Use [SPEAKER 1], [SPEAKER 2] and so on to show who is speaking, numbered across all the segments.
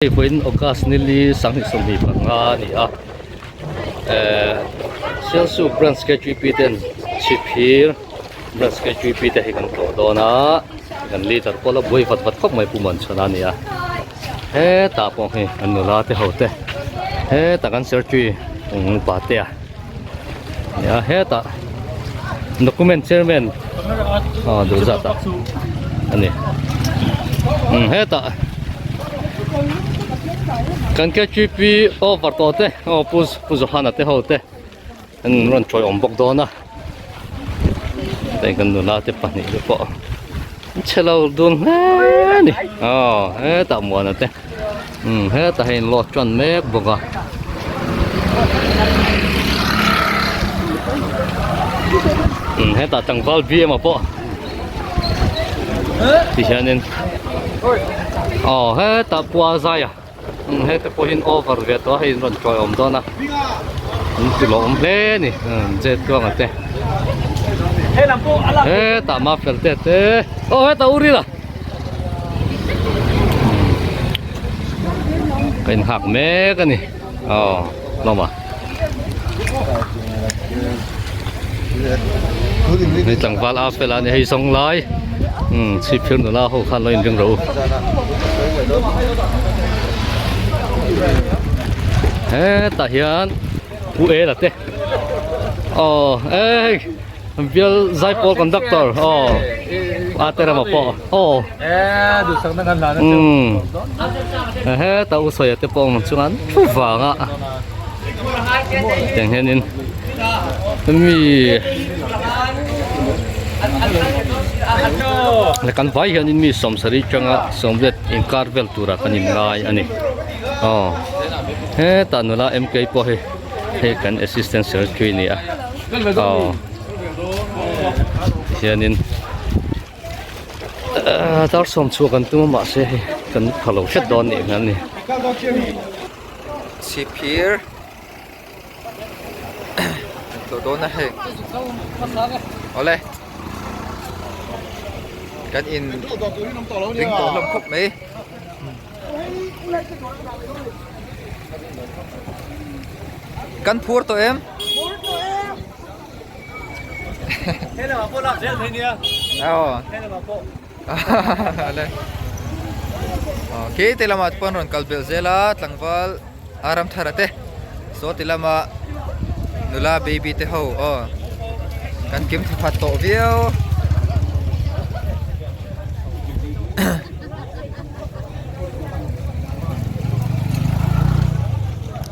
[SPEAKER 1] Hei vawiin August nili 2025 a ni a, ehh Sialsuk Branch KGP ten Chhipphir Branch KGP te hi kan tlawh dawn a, kan leader pawh la buai vat vat khawp mai Pu Muanchhana a ni a, hetah pawh hei an nula te ho te hetah kan secretary upa te a nia hetah document chairman aw duh zat ah a ni umm hetah kan K G P over tawh te aw pu pu Johana te ho te an rawn tawiawm bawk dawn a heng kan nula te pahnih te pawh an che lo dun hle a ni aw hetah muana te umm hetah hian load tan mek bawk a umm hetah tlangval B M a pawh ti hianin aw hetah pua zai a. Umm hete pawh hian over ve tawh a hei an rawn tawiawm dawn a an ti lawm hle a ni umm jet tluanga te hetah mafel te te aw hetah u rila ka inhak mek a ni aw hlawm a ni tlangval a fel a ni hei zawng lai umm chhipphir nula ho khan lo inring rawh u hetah hian u ela te aw eh bial zaipawl conductor aw a te rama pawh aw umm hetah u sawia te pawh awm chuan thu vanga. Tiang hianin mi la kan vai hianin mi sawmsarih tanga sawmriat inkar vel turah kan inngai a ni aw hetah nula M K pawh hi hei kan assistant secretary a ni a aw tihianin dar sawm chhuah kan tum a mahse hei kan pha lo hret dawn nih hmel a ni.
[SPEAKER 2] Chhipphir an tlawh dawn a hei awle kan in ring tawh hlawm khawp mai kan phur tawh em awle khi te lamah te pawh an rawn kal belh zel a tlangval a ram thar a te saw ti lama nula baby te ho aw kan kim tha khat tawh viau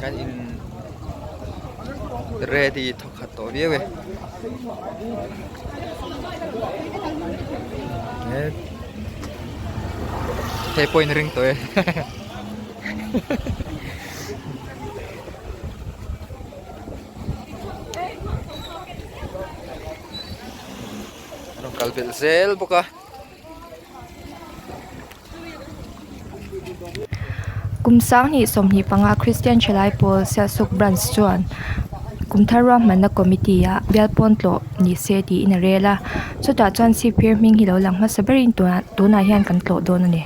[SPEAKER 2] kan in ready thaw khat tawh viau e. Hei pawhin ring tawh e. Rawn kal belh zel bawk a.
[SPEAKER 3] Kum 2025 Kristian Thalai Pawl Sialsuk Branch chuan kum thar ruahmanna committee ah bial pawn tlawh ni se tiin a rel a, chutah chuan chhipphir hming hi lo lang hmasa berin tunah tunah hian kan tlawh dawn a ni.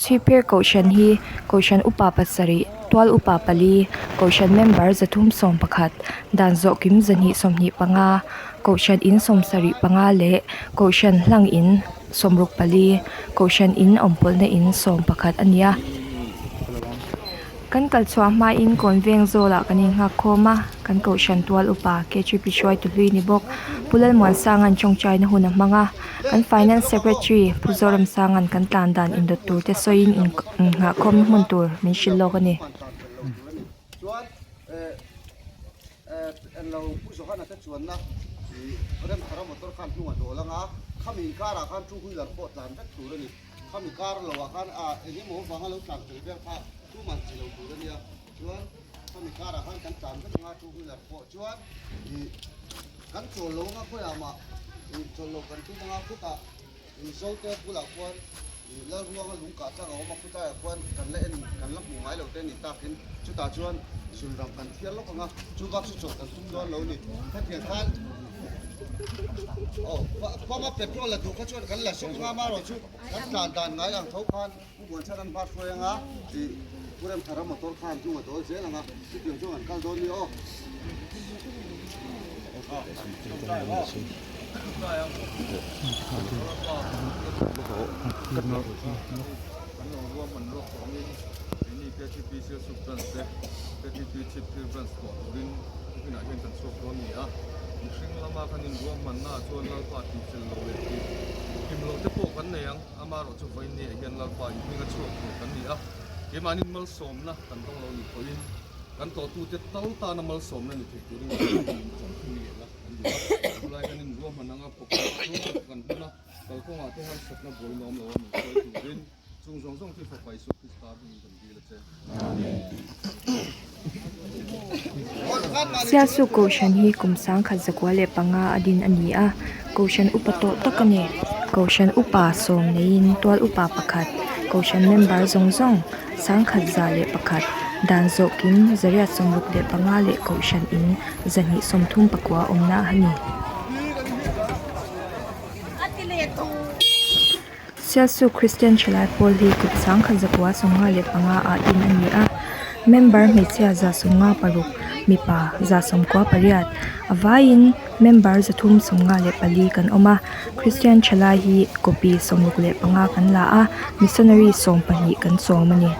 [SPEAKER 3] Chhipphir kohhran hi kohhran upa pasarih, tual upa pali, kohhran member 311, dan zawh kim 225, Kohhran in 75 leh Kohhran hlang in 64, Kohhran in awmpawlhna in 11 a ni a. Kan kal chhuah hmain kawn veng zawlah kan inghak khawm a, kan Kohhran tual upa KGP hruaitu hlui ni bawk Pu Lalmuansanga'n tawngtaina hun a hmang a, kan Finance Secretary Pu Zoramsanga'n kan tlan dan indawt tur te sawiin innghah khawmna hmun tur min hrilh lawk a ni.
[SPEAKER 4] Englo Pu Johana te chuanna ih Remthara motor khan hnung a dawl anga, khami inkarah khan two wheeler pawh tlan vek tur a ni. Khami kar loah khan a eng emaw vanga lo tlan fel vel kha tuman chi lo tur a nia. Chuan khami karah khan kan tlan vek anga two wheeler pawh chuan ih kan chawl lo anga khawiah mah ih chawl lo kan tum anga khutah Mizote bulah khuan Lalruanga lung kah tlang a awm a, khawtlaiah khuan kan la en, kan la hmuh ngai lo te a ni takin chutah chuan zunram kan thiar lawk ang a, chu bak chu chawlh kan tum dawn lo a ni. Hetiang khan aw pump a petrol la duh kha chuan kan la sawk ang a, amaherawhchu kan tlan dan ngai ang tho khan. Puan chhan an hma hruai anga ih Pu Remthara motor khan hnung a dawl zel anga chutiang chuan kan kal dawn ni aw.
[SPEAKER 5] Amaherawhchu vawiinniah hian Lalpa in hminga chhuak tur kan ni a, keimahnin malsawmna kan dawng lo ni pawhin kan tawhtute tal tana malsawmna ni thei turin kan in chawmthung lian a kan duh a. Chulai kan inruahman anga pawkawng chhung kan hman a, kalkawngah te harsatna buai nuam lo a min sawi turin chung zawng zawng chu Fapa Isua Krista hmingin kan dil a che. Amen.
[SPEAKER 3] Sialsuk Kohhran hi kum sangkhat zakua leh panga a din a ni a, Kohhran upa tawh tak a ni. Kohhran upa sawm neiin tual upa pakhat, Kohhran member zawng zawng sangkhat za leh pakhat, dan zawh kim zariat sawmruk leh panga leh Kohhran in zahnih sawmthum pakua awmna a ni. Sialsuk Kristian Thalai Pawl hi kut sangkhat zakua sawmnga leh panga ah din a ni a, member hmeichhia za sawmnga paruk, mipa za sawmkua pariat, a vaiin member zathum sawmnga leh pali kan awm a, Kristian Thalai hi copy sawmruk leh panga kan la a, missionary sawmpahnih kan sawm a ni.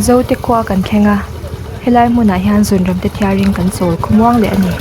[SPEAKER 3] Zote khua kan thleng a, helai hmunah hian zunram te thiarin kan chawl khawmuang leh a ni.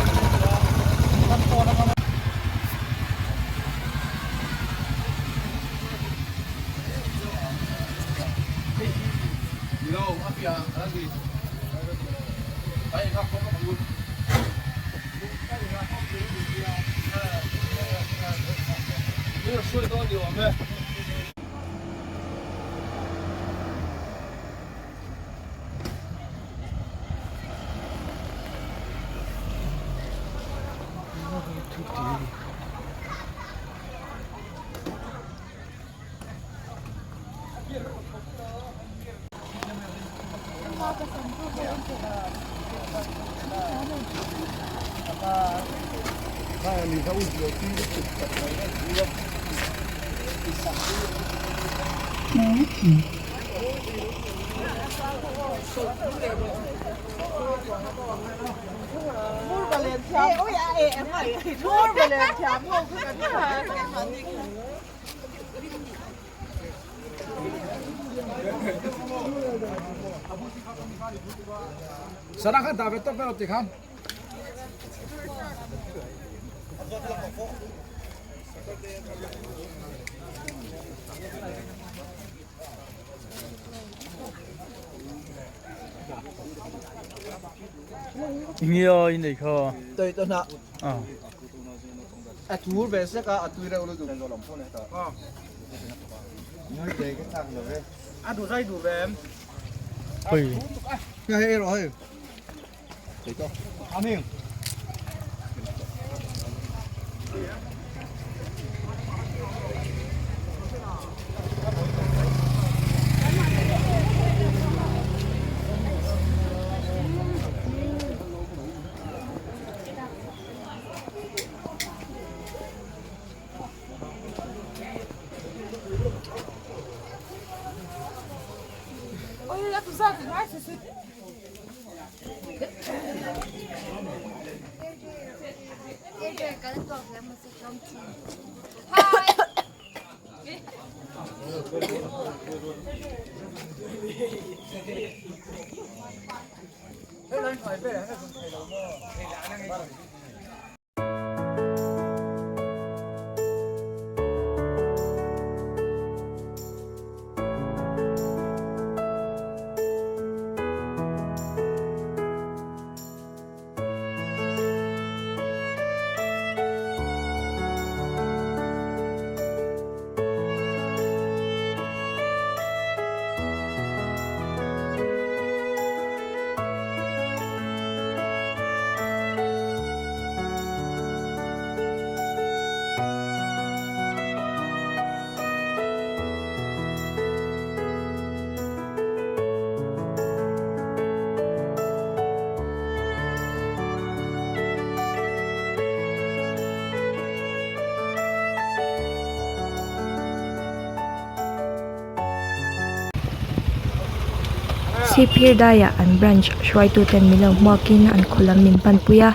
[SPEAKER 3] Chhipphir daiah an branch hruaituten min lo hmuakin an khaw lam min panpui a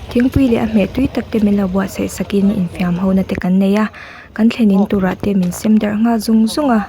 [SPEAKER 3] thingpui leh a hmeh tui tak te min lo buatsaih sakin infiam ho na te kan nei a kan thlen in turah te min sem darh nghal zung zung a.